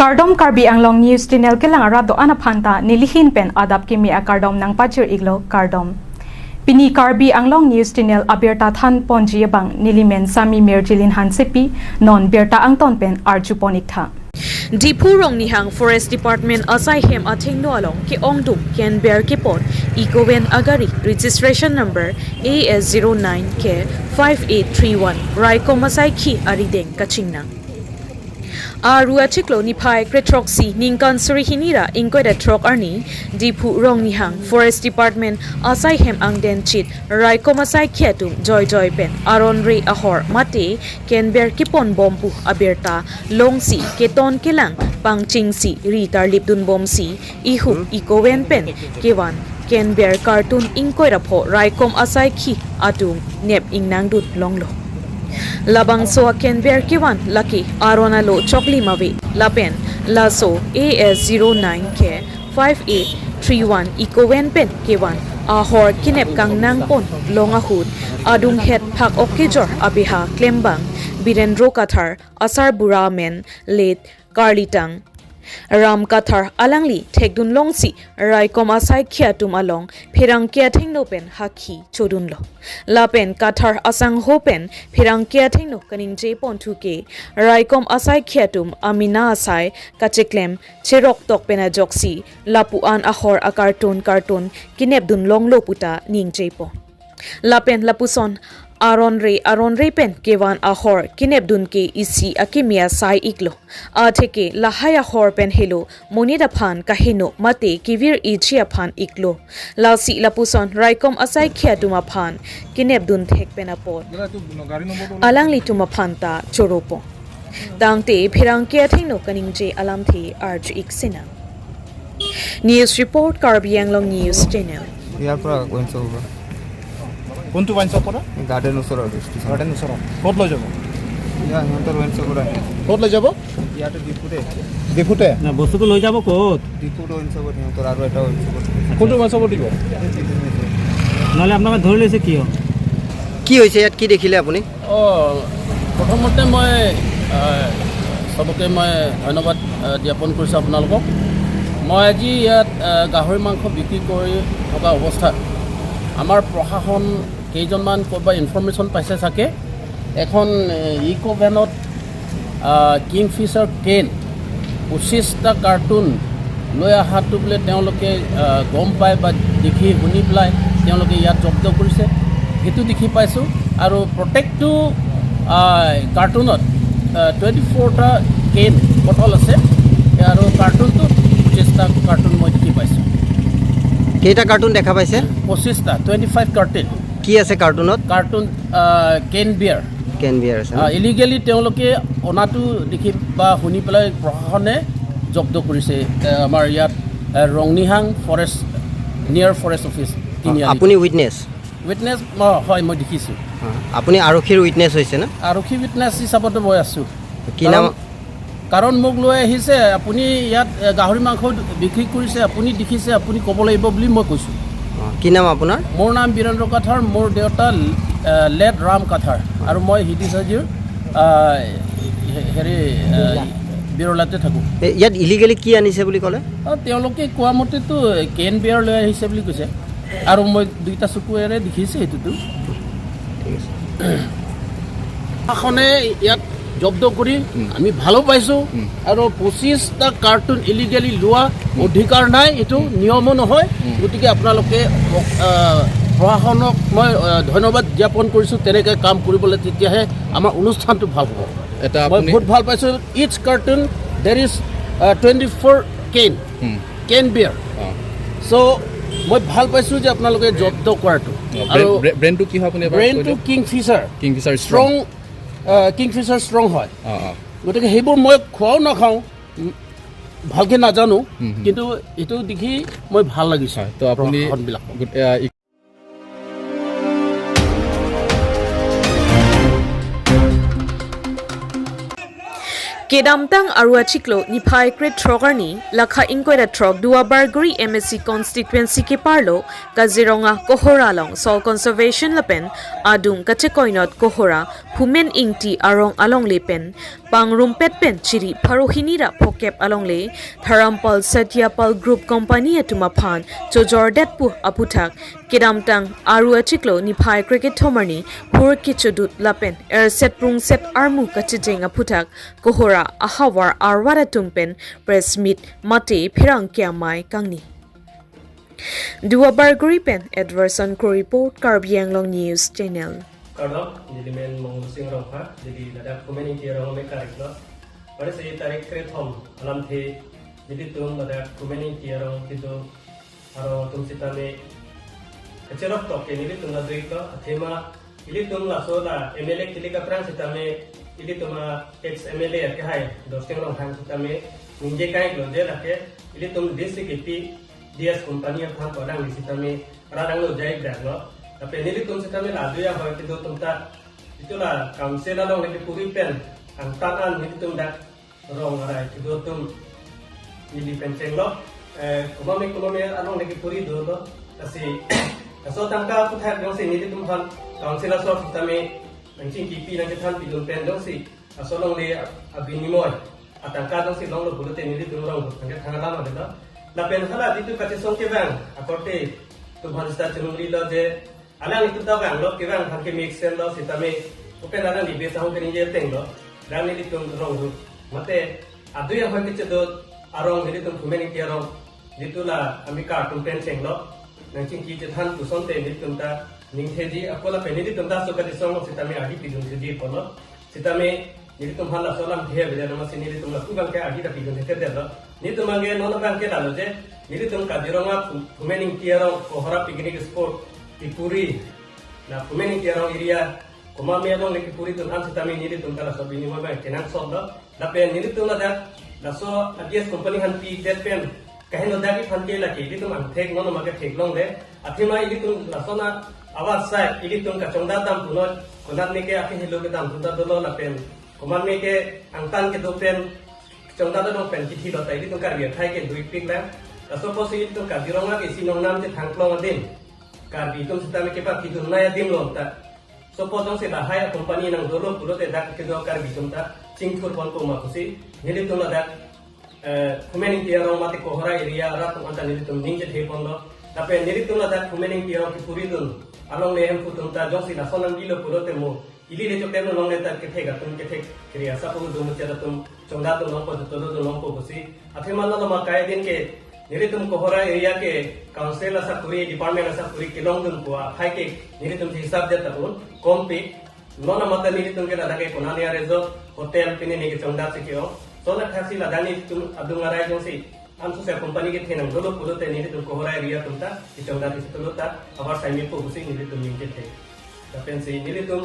Kardom Karbi Anglong News Channel kelang arado ana phanta nilihin pen adap kimi a kardom nang pachir iglo kardom. Pini Karbi Anglong News Channel abirta than ponji bang nilimen sami merjilin hansepi non berta angton pen arju ponik tha. Diphu Rongnihang Forest Department asai hem athengno along ke ongdum ken bear ke pon ecoven agari registration number AS09K 5831 Raikom asai khi arideng kachingna. Aru achiklo niphai kretroxi ningkan surihinira inkoida trok arni Diphu Rongnihang Forest Department asai hem angden chit Raikom asai khiatum joy joy pen aron re ahor mate kenber kipon bompu abirta longsi keton kelang pangchingsi ritar lipdun bomsi ihu ikowen pen kewan kenber cartoon inkoira pho Raikom asai khi atum nep ingnang dut longlo. Labang so kenber kiwan laki aronalo chokli mawe lapen laso AS09K 5831 ecoven pen kewan ahor kinep kang nang pon longahut adung het phak okejor abiha klembang Birendro Kathar asar buramen late Karlitang Ram Kathar alangli thekdun longsi Raikom asai khiatum along phirang kia thengno pen hakhi chodun lo lapen Kathar asang hopen phirang kia thengno kaning je pon thuke Raikom asai khiatum amina asai kacheklem cherok tok pena joksi lapuan ahor a cartoon cartoon kinep dun long lo puta ning je po lapen lapuson aron re pen kewan ahor kinep dun ke isi akimia sai iklo a theke lahaya hor pen helo monida phan kahino mate kivir ichia phan iklo lasi lapuson Raikom asai khiatuma phan kinep dun thek pen apot alangli tuma phanta choropo tangte phirang kia thengno kaning je alam the arj iksena. News report Karbi Anglong News Channel. ইয়াৰ পৰা wine শ্বপৰ পৰা। কোনটো wine শ্বপৰ পৰা? Garden ওচৰত। Garden ওচৰত। ক'ত লৈ যাব? ইয়াৰ সিহঁতৰ ৱাইন শ্বপৰ আহি আছে। ক'ত লৈ যাব? ইয়াতে ডিপুতে। ডিপুতে। না, বস্তুটো লৈ যাব ক'ত? ডিপুত ৱাইন শ্বপত সিহঁতৰ আৰু এটা ৱাইন শ্বপত। কোনটো ৱাইন শ্বপত দিব? নহ'লে আপোনাক ধৰি লৈছে কিয়? কি হৈছে ইয়াত, কি দেখিলে আপুনি? অঁ, প্ৰথমতে মই চবকে মই ধন্যবাদ জ্ঞাপন কৰিছোঁ আপোনালোকক। মই আজি ইয়াত গাহৰি মাংস বিক্ৰী কৰি থকা অৱস্থাত আমাৰ প্ৰশাসন কেইজনমান ক'ৰবাত ইনফৰ্মেশ্যন পাইছে চাগে, এখন ইক' ভেনত কিংফিছাৰ কেন 25টা কাৰ্টুন লৈ অহাটো বোলে তেওঁলোকে গম পায় বা দেখি শুনি পেলাই তেওঁলোকে ইয়াত জব্দ কৰিছে। সেইটো দেখি পাইছোঁ আৰু প্ৰত্যেকটো কাৰ্টুনত 24টা কেন বটল আছে আৰু কাৰ্টুনটোত 25টা কাৰ্টুন মই দেখি পাইছোঁ। কেইটা কাৰ্টুন দেখা পাইছে? 25টা, 25 কাৰ্টুন। কি আছে কাৰ্টুনত? কাৰ্টুন কেন বিয়াৰ। কেন বিয়াৰ আছে ন? ইলিগেলি তেওঁলোকে অনাটো দেখি বা শুনি পেলাই প্ৰশাসনে জব্দ কৰিছে আমাৰ ইয়াত ৰংনিহাং ফৰেষ্ট, নিয়াৰ ফৰেষ্ট অফিচ তিনিআলি। আপুনি উইটনেছ? উইটনেছ হয়, মই দেখিছোঁ। আপুনি আৰক্ষীৰ উইটনেছ হৈছে না? আৰক্ষী উইটনেছ হিচাপতে মই আছোঁ। কি নাম? কাৰণ মোক লৈ আহিছে, আপুনি ইয়াত গাহৰি মাংস বিক্ৰী কৰিছে, আপুনি দেখিছে, আপুনি ক'ব লাগিব বুলি মই কৈছোঁ। কি নাম আপোনাৰ? মোৰ নাম বীৰেন্দ্ৰ কাথাৰ। মোৰ দেউতা লেট ৰাম কাথাৰ আৰু মই হিদিচাজিৰ হেৰি বিৰলাতে থাকোঁ। ইয়াত ইলিগেলি কি আনিছে বুলি ক'লে? তেওঁলোকে কোৱা মতেতো কেন বিয়াৰ লৈ আহিছে বুলি কৈছে আৰু মই দুইটা চকুৱেৰে দেখিছোঁ সেইটোতো। ঠিক আছে। প্ৰশাসনে ইয়াত জব্দ কৰি আমি ভালো পাইছোঁ আৰু 25টা কাৰ্টুন ইলিগেলি লোৱা অধিকাৰ নাই, এইটো নিয়মো নহয়। গতিকে আপোনালোকে প্ৰশাসনক মই ধন্যবাদ জ্ঞাপন কৰিছোঁ তেনেকৈ কাম কৰিবলৈ, তেতিয়াহে আমাৰ অনুষ্ঠানটো ভাল হ'ব। এটা মই আপুনি বহুত ভাল পাইছোঁ। Each carton there is 24 can beer. So মই ভাল পাইছোঁ যে আপোনালোকে জব্দ কৰাটো। আৰু ব্ৰেণ্ডটো কি হয় আপুনি এবাৰ কৈ ব্ৰেণ্ডটো দিয়ক। Kingfisher. Kingfisher. Strong, kingfisher strong হয়। অঁ অঁ গতিকে সেইবোৰ মই খোৱাও নাখাওঁ, ভালকৈ নাজানো, কিন্তু এইটো দেখি মই ভাল লাগিছে। হয়, তো আপুনি প্ৰশাসনবিলাক। Kedamtang aru achiklo niphai kret throgarni lakha inquiry throk Duabarguri MSc constituency ke parlo Kaziranga Kohora long soil conservation lapen adung kachekoinot Kohora Phumen Ingti arong along lepen pangrum petpen chiri pharohinira phokep along le Tharampal Satyapal group company atumaphan chojor detpu aputhak Kedamtang aru achiklo niphai cricket thomarni phur kichudut lapen er set prung set armu kachijeng aputhak Kohora ahawar arwara tumpen press meet mate phirang kyamai kangni Duabarguri pen Edwardson Crow report Karbi Anglong News Channel. Kardok jilimen mong sing rong pha jili ladak community rong me kariklo pare se tarik kre thom alam the jili tum ladak community rong kido aro tum sitame kcherok to ke nili tum la duiklo athema ili tum la so la MLA kili ka pran sitame ili tuma ex MLA ke hai dosteng rong thang sitame ningje kai lo je lake ili tum DCKP DS company phan kodang sitame radang lo jai dak lo tapi nili tum sitame la duya hoi kido tum ta itulah council along lagi puri pen ang tangan nili tum dak rong arai kido tum nili pen cheng lo kumame kumame along lagi puri do lo kasi aso tangka puthak dong si nili tum han council aso sitame nangching kipi nang than pidun pen dong si aso long le abinimoy atangka dong si long lo bulute nili tum rong tangka thanga lama de la pen hala ditu kache song ke bang akorte tum han sta chunung li lo je alang itu ta bang lo ke bang than ke mix sen lo sitame open alang li besa hong ke ni je teng lo dang nili tum rong ru mate aduya hoi ke chedo arong nili tum khumeni ke rong ditula ami ka tum pen cheng lo nangching ki je than tu son te nili tum ta ningtheji akola penili tum ta so ka song sitame agi pidun theji polo sitame nili tum hala solam the bele nama sinili tum la ku bang ke agi ta pidun the de lo ni tum ange non bang ke la lo je nili tum Kaziranga Phumening tiarong Kohora picnic spot Tipuri na Phumening tiarong area komame along le puri tum an sitame nili tum kala so bini ma bang kenang sob lo la pen nili tum la da la so ADS company han pi det pen kahin lo da ki phan ke la ke ili tum ang thek non ma ke thek long de athima ili tum la so na awas sai ili tum ka chongda dam puno konat ne ke ake helo ke dam punta dolo la pen koman me ke angtan ke do pen chongda do pen ki thi lo ta ili tum kar bi thai ke dui pik la la so po si tum ka dironga ke sinong nam che thangklong din kar bi tum sitame ke pa ki dun na ya dim lo ta so po jong se la hai company nang dolo pulo te dak ke do kar bi tum ta chingthur pon ko ma khusi nili tum la dak Phumening tiarong mate Kohora area ra tum anta nili tum ning che the pon lo ta pe nili tum la dak Phumening tiarong ki puri dun along le hem putum ta jong si la sonang gi lo pulo te mo ili le chok tem long le ta ke the ga tum ke the kriya sa pu dum che tum chongda tum long po to do long po bosi athema no ma kai din ke nili tum Kohora area ke council asa puri department asa puri ke long dum ko thai ke nili tum hisab de ta un kom pi no na mata nili tum ke la ke konania rezo hotel pine ni ke chongda se ke o so la thasi la dani tum adung arai jong si amso se company ke thenang dolo pulo te nili tum Kohora area tum ta ki chongda ti to ta abar saimi po busi nili tum ning ke the ta pen se nili tum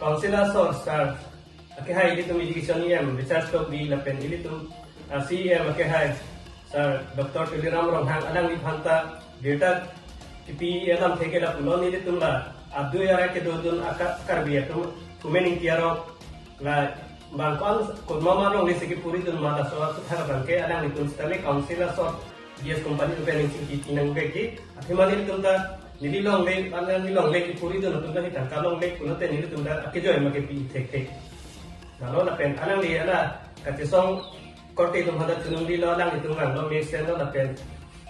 council sor sar ake hai ili tum education em research to bi la pen ili tum CM ake hai sir Dr. Tuliram Ronghang alang ni phanta data TP elam theke la pulo nili tum la abdu yara ke dodun akar bi tum Phumening tiaro la bangkon kodmama long le seki puri dun ma la so su thara bangke alang ni tum stale council sor DS company rupe ning ki tinang be ki athima nili tum ta nili long le alang ni long le ki puri dun tum ta ni tangka long le kuno te nili tum ta ake joy ma ke pi thek thek na lo la pen alang li ala ka che song korte tum hada chunung li lo alang ni tum rang lo make sen lo la pen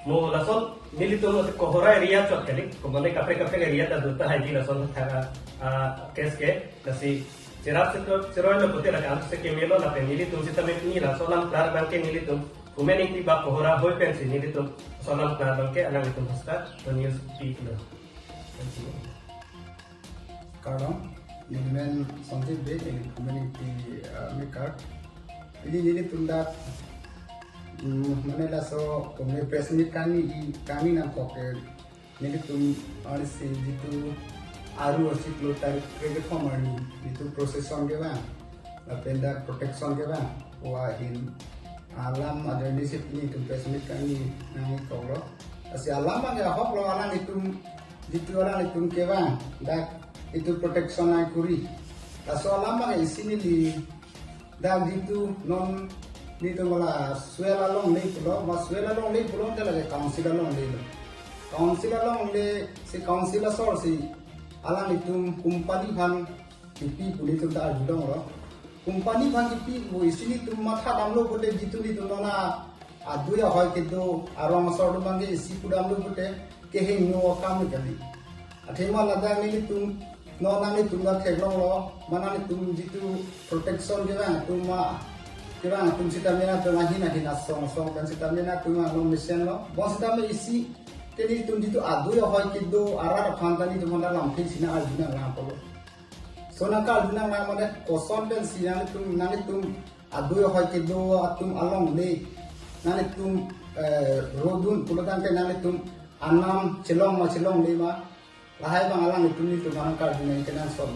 mo la son nili tum Kohora area chot kali ko mane kapre kapre area ta duta hai ji la son thaga a case ke lasi Cherap se to cheroy lo pote la kam se ke melo la pen nili tum sitame ni la solam klar bangke nili tum Phumening ti ba Kohora hoi pen si nili tum solam klar bangke alang tum hasta to news pi lo Kardom nilimen Sanjeev be in community maker ili nili tum da mane la so komne press meet kani i kani na koke nili tum arsi jitu aru asiklo tarik krege khomarni jitu procession ke ba la penda protection ke ba wa hin alam ada disiplin itu press meet kani nang kogro asi alam ang hok lo alang itu jitu alang itu ke ba dak itu protection ai kuri ta so alam ang isini li Da jitu non ni to mala suela long le pulo ma suela long le pulo te la council long le council long le si council sor si alang itum company phan kipi puli tum ta judong ro company phan kipi bo isini tum matha damlo bote jitu ni tum na aduya hoy kedo arong sor dum bange isi pudam lo bote ke he no kam kali athema lada ni tum no na ni tum da theklong ro mana ni tum jitu protection ke bang tum ma ke bang tum sitamena to na hina hina song song kan sitamena tum no mission lo bon sitame isi teni tum jitu aduya hoy kedo arar phantani tum na lam sina aljuna la polo sona ka aljuna la mane koson ben sina tum nani tum aduya hoy kedo atum along le nani tum rodun pulodan ke nani tum anam chelong ma chelong le ma lahai bang alang itum ni tum anang ka aljuna kenan sol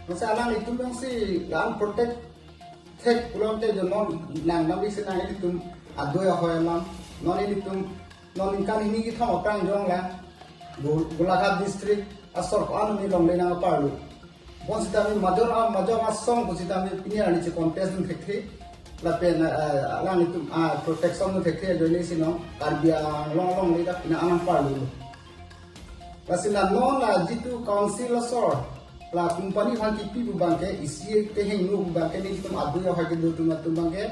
masa alang itum bang si lan protect thek pulon te jo non nang nam ri sina itum aduya hoy lam non itum non kan ini ki thong prang jong la Golaghat district asor ko anu ni long le na parlu bon sitami major a major asong ko sitami pini ani che contest dun thekthi la pen alang itum a protection dun thekthi joini sino karbia long long le da pina anang parlu lasina non la jitu council asor la company han ki pi bu bangke isi te heng nu bu bangke ni tum adu ya ha ke do tum tum bangke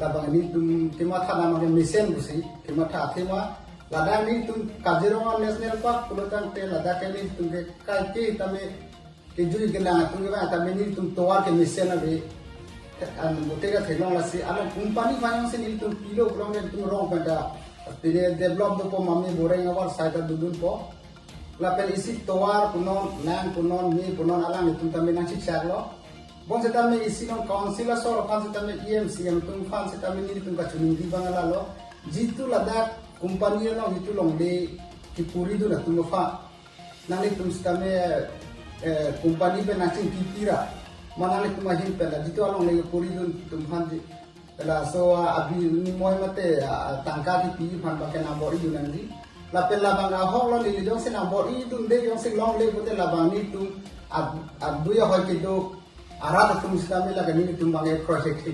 la bang ni tum kema tha na ma mission busi kema tha thema lada ni tum Kaziranga national park pulotan te lada ke ni tum ke kai ke tame ke jui ke la tum ke ba tame ni tum toar ke mission abe an bote ka thelong la si ala company phayong se ni tum pilo krong ne tum rong pa da pile develop do po mami boreng awar sai ta dudun po la pel isi toar punon nang punon mi punon ala ni tum tame nang chi char lo bon se tame isi non council sor phan se tame EMC am tum phan se tame ni tum ka chuning di bangala lo jitu lada company lo jitu long le ki puri du na tum fa nani tum stame company pe nachin ki pira manane tum hin pe la jitu along le puri du tum phan ji la so abi ni moy mate tangka ki pi phan ba ke na bori du nan ji la pe la bang a ho lo ni jong se na bori du de jong se long le bote la bang ni tum ab du ya hoy ke do arata tum stame la ni tum bange project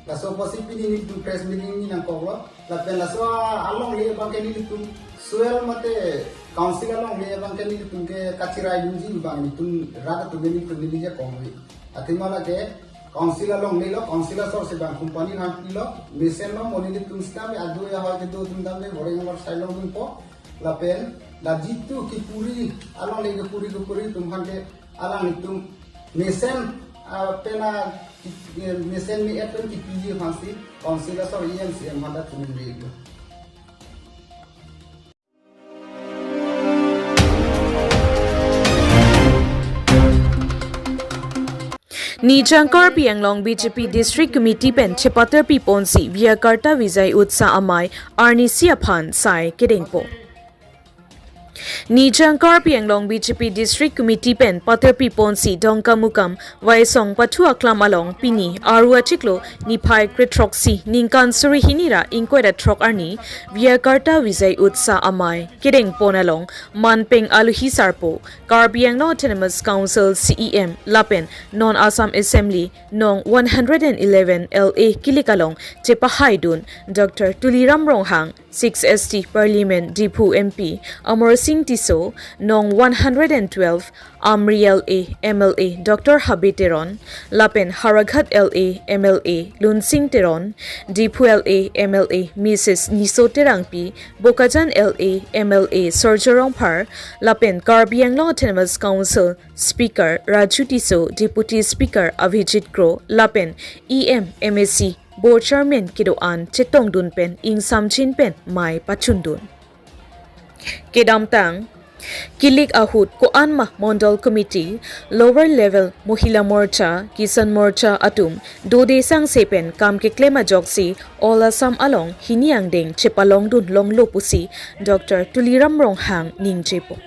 la so posi pini ni tum press meeting ni nang koglo la pen la so along le bang ke ni tum suel mate council along le bang ke ni tum ke kachirai yunji bang ni tum rata tum ni tum ni je kongwi atima la ke council along le lo council sor se bang company han pi lo mission lo moni ni tum stame adu ya hoy ke do tum dam le bore ngor sai lo dun po la pen la jitu ki puri along le ke puri ke puri tum han ke alang ni tum mission pena mission ni epen ki PG fancy council sor EMC am hada tum ni Ni Jangkar Pianglong BJP District Committee pen Chepatar Pi Ponsi via Karta Vijay Utsa Amai Arni Siaphan Sai Kedengpo. Ni Jangkar Pianglong BJP District Committee pen Patar Pi Ponsi Dongka Mukam Waisong Pathua Klam Along Pini Arua Chiklo Ni Phai Kretroxi Ningkan Suri Hinira Inkweda Trok Arni via Karta Vijay Utsa Amai Kedeng Ponalong Manpeng Aluhi Sarpo Karbi Anglong Autonomous Council CEM Lapen Non Assam Assembly Nong 111 LA Kilikalong Chepahaidun Dr. Tuliram Ronghang 6ST Parliament Diphu MP Amar Singh Tiso Nong 112 Amriel A MLA Dr. Habi Teron Lapen Haraghat LA MLA Lunsing Teron Diphu LA MLA Mrs. Niso Terangpi Bokajan LA MLA Sorjorong Phar Lapen Karbi Anglong Autonomous Council Speaker Raju Tiso Deputy Speaker Abhijit Kro Lapen EM MSc Board Chairman Kido An Chetong Dun Pen Ing Samchin Pen Mai Pachun Dun Kedamtang Kilik Ahut Koanma Mondal Committee Lower Level Mohila Morcha Kisan Morcha Atum Dode Sang Sepen Kam ke Klema Jogsi All Assam Along Hiniang Deng Chepalong Dun Long Lopusi Dr. Tuliram Ronghang Ning Chepo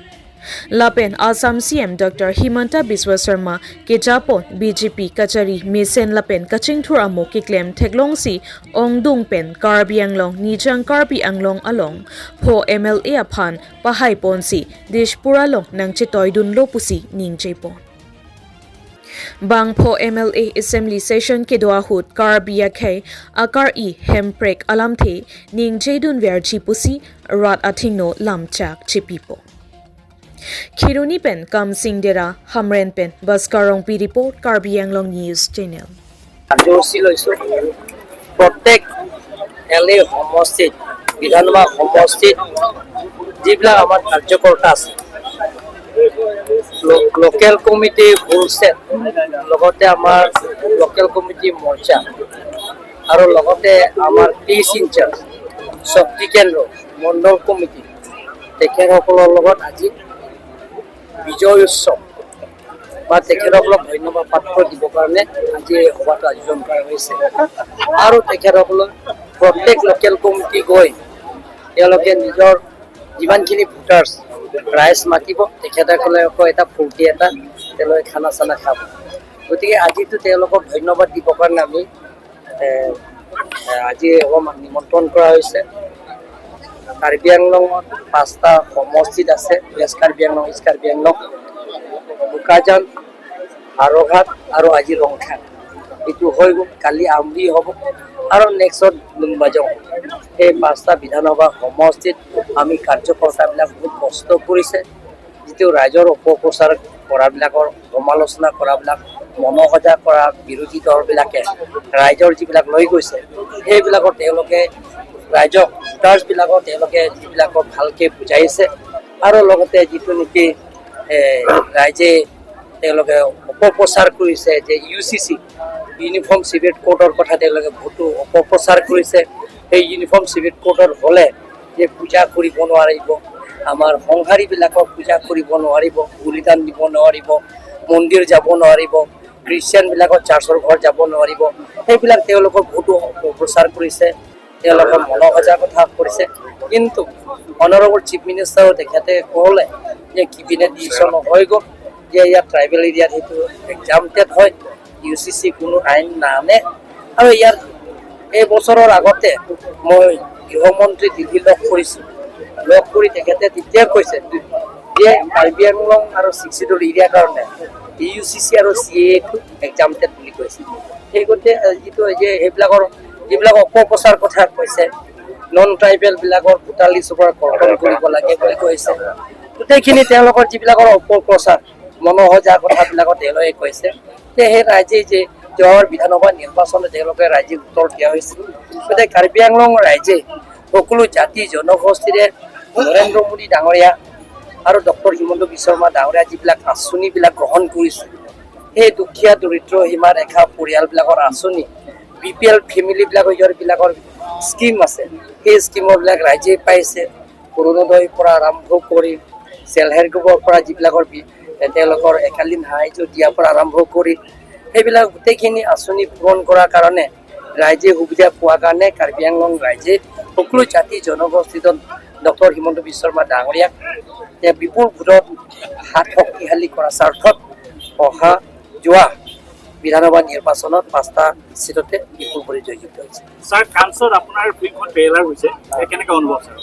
Lapen Assam CM Dr. Himanta Biswa Sarma ke Japon BJP Kachari Mesen Lapen Kaching Thur Amo ke klem Theklong si Ongdung Pen Karbi Anglong Nijang Karbi Anglong Along Pho MLA Aphan Pahai Ponsi Deshpura Long Nangche Toidun Lopusi Ning Chepon. Bangpho MLA assembly session ke doa hut Karbi akhe akar i hemprek alamthe ning jedun ver chipusi rat athingno lamchak chipipo. Khiruni pen kam Singdera Hamren pen Baskarong P report Karbi Anglong News Channel. কাৰ্যসূচী লৈছোঁ। প্ৰত্যেক L এ সমষ্টিত, বিধানসভা সমষ্টিত যিবিলাক আমাৰ কাৰ্যকৰ্তা আছে, local committee wholesale, লগতে আমাৰ লোকেল কমিটি মৰ্চা আৰু লগতে আমাৰ পিচ ইনচাৰ্জ, শক্তি কেন্দ্ৰ, মণ্ডল কমিটি, তেখেতসকলৰ লগত আজি বিজয় উৎসৱ বা তেখেতসকলক ধন্যবাদ পাত্ৰ দিবৰ কাৰণে আজি এই সভাটো আয়োজন কৰা হৈছে। আৰু তেখেতসকলক প্ৰত্যেক লোকেল কমিটি গৈ তেওঁলোকে নিজৰ যিমানখিনি ভোটাৰ্ছ ৰাইজ মাতিব, তেখেতসকলে আকৌ এটা ফূৰ্তি এটা তেওঁলোকে খানা চানা খাব। গতিকে আজিতো তেওঁলোকক ধন্যবাদ দিবৰ কাৰণে আমি আজি অকণমান নিমন্ত্ৰণ কৰা হৈছে। কাৰ্বি আংলঙত 5টা সমষ্টিত আছে, ৱেষ্ট কাৰ্বি আংলং, ইষ্ট কাৰ্বি আংলং, বোকাজান, হাৰঘাট আৰু আজি ৰংখাং। এইটো হৈ গ'ল, কালি আমৰি হ'ব আৰু নেক্সট লুংবাজং। এই 5টা বিধানসভা সমষ্টিত আমি কাৰ্যকৰ্তাবিলাক বহুত কষ্ট কৰিছে। যিটো ৰাইজৰ অপপ্ৰচাৰ কৰাবিলাকৰ, সমালোচনা কৰাবিলাক, মনসজা কৰা বিৰোধী দলবিলাকে ৰাইজৰ যিবিলাক লৈ গৈছে, সেইবিলাকত তেওঁলোকে ৰাইজক, ভোটাৰ্ছবিলাকক তেওঁলোকে যিবিলাকক ভালকৈ বুজাইছে আৰু লগতে যিটো নেকি ৰাইজে তেওঁলোকে অপপ্ৰচাৰ কৰিছে যে ইউচিচি, ইউনিফৰ্ম চিভিল কোডৰ কথা তেওঁলোকে বহুতো অপপ্ৰচাৰ কৰিছে। সেই ইউনিফৰ্ম চিভিল কোডৰ হ'লে যে পূজা কৰিব নোৱাৰিব, আমাৰ সংসাৰীবিলাকক পূজা কৰিব নোৱাৰিব, বলিদান দিব নোৱাৰিব, মন্দিৰ যাব নোৱাৰিব, খ্ৰীষ্টিয়ানবিলাকৰ চাৰ্চৰ ঘৰ যাব নোৱাৰিব, সেইবিলাক তেওঁলোকৰ বহুতো অপপ্ৰচাৰ কৰিছে, তেওঁলোকৰ মনসজা কথা কৰিছে। কিন্তু অনাৰেবল চিফ মিনিষ্টাৰো তেখেতে ক'লে যে কেবিনেট ডিচিশ্যন হৈ গ'ল যে ইয়াত ট্ৰাইবেল এৰিয়াত সেইটো এক্সামটেড হয়, ইউচিচি কোনো আইন নানে। আৰু ইয়াত এই বছৰৰ আগতে মই গৃহমন্ত্ৰী দিল্লী লগ কৰিছোঁ, লগ কৰি তেখেতে তেতিয়া কৈছে যে কাৰ্বি আংলং আৰু ছিক্স চিডুল এৰিয়াৰ কাৰণে ইউচিচি আৰু চি এটো এক্সামটেড বুলি কৈছে। সেই গতিকে যিটো যে সেইবিলাকৰ যিবিলাক অপপ্ৰচাৰ কথা কৈছে, নন ট্ৰাইবেলবিলাকৰ ভোটাৰ লিষ্টৰ পৰা কৰ্তন কৰিব লাগে বুলি কৈছে, গোটেইখিনি তেওঁলোকৰ যিবিলাকৰ অপপ্ৰচাৰ মনোসজা কথাবিলাকত তেওঁলোকে কৈছে যে সেই ৰাইজে যে যোৱাৰ বিধানসভা নিৰ্বাচনত তেওঁলোকে ৰাইজে উত্তৰ দিয়া হৈছে। গতিকে কাৰ্বি আংলং ৰাইজে সকলো জাতি জনগোষ্ঠীৰে নৰেন্দ্ৰ মোদী ডাঙৰীয়া আৰু ডক্টৰ হিমন্ত বিশ্ব শৰ্মা ডাঙৰীয়া যিবিলাক আঁচনিবিলাক গ্ৰহণ কৰিছে, সেই দুখীয়া দৰিদ্ৰ সীমা ৰেখা পৰিয়ালবিলাকৰ আঁচনি, বিপিএল ফেমিলিবিলাকৰ বিলাকৰ স্কীম আছে, সেই স্কীমৰবিলাক ৰাইজে পাইছে। অৰুণোদয়ৰ পৰা আৰম্ভ কৰি চেল্ফ হেল্প গ্ৰুপৰ পৰা যিবিলাকৰ তেওঁলোকৰ একালীন সাহাৰ্য দিয়াৰ পৰা আৰম্ভ কৰি সেইবিলাক গোটেইখিনি আঁচনি পূৰণ কৰাৰ কাৰণে ৰাইজে সুবিধা পোৱাৰ কাৰণে কাৰ্বি আংলং ৰাইজে সকলো জাতি জনগোষ্ঠীত ডক্টৰ হিমন্ত বিশ্ব শৰ্মা ডাঙৰীয়াক বিপুল ভোটত হাত শক্তিশালী কৰাৰ স্বাৰ্থত অহা যোৱা বিধানসভা নিৰ্বাচনত 5টা চিটতে বিপুল ভোটে জয়যুক্ত হৈছে। ছাৰ, কানছত আপোনাৰ ফিল্মখন ট্ৰেইলাৰ হৈছে, কেনেকৈ অনুভৱ ছাৰ?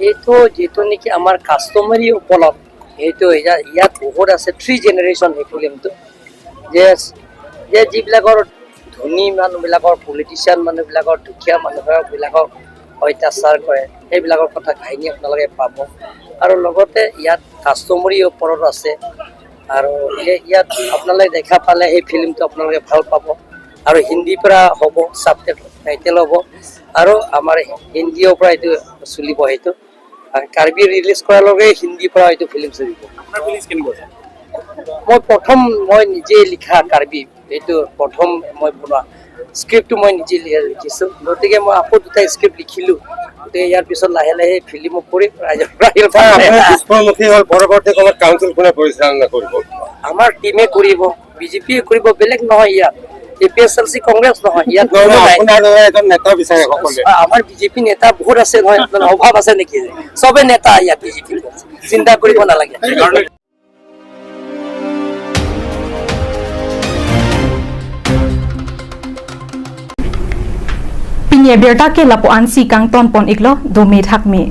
এইটো যিটো নেকি আমাৰ কাষ্টমাৰী ওপৰত সেইটো ইয়াত বহুত আছে, 3 জেনেৰেশ্যন সেই ফিল্মটো যে যিবিলাকৰ ধনী মানুহবিলাকৰ, পলিটিচিয়ান মানুহবিলাকৰ, দুখীয়া মানুহবিলাকক অত্যাচাৰ কৰে, সেইবিলাকৰ কথা কাহিনী আপোনালোকে পাব। আৰু লগতে ইয়াত কাষ্টমাৰী ওপৰত আছে আৰু ইয়াত আপোনালোকে দেখা পালে সেই ফিল্মটো আপোনালোকে ভাল পাব। আৰু হিন্দীৰ পৰা হ'ব, চাব টাইটেল হ'ব আৰু আমাৰ হিন্দীৰ পৰা এইটো চলিব। সেইটো কাৰ্বি ৰিলিজ কৰাৰ লগে হিন্দীৰ পৰা এইটো ফিল্ম চলিব। মই প্ৰথম মই নিজে লিখা কাৰ্বি, এইটো প্ৰথম মই বনোৱা স্ক্ৰিপ্টটো মই নিজে লিখিছোঁ। গতিকে মই আকৌ 2টা স্ক্ৰিপ্ট লিখিলোঁ। গতিকে ইয়াৰ পিছত লাহে লাহে ফিল্মো কৰিম। ৰাইজৰ আমাৰ টিমে কৰিব, বিজেপিয়ে কৰিব, বেলেগ নহয়। ইয়াত এপিএছএলচি কংগ্ৰেছ নহয়, ইয়াত আমাৰ বিজেপি নেতা বহুত আছে নহয়, অভাৱ আছে নেকি? চবে নেতা ইয়াত বিজেপি, চিন্তা কৰিব নালাগে। Pinye berta ke lapo ansi kang ton pon iklo do me thak me.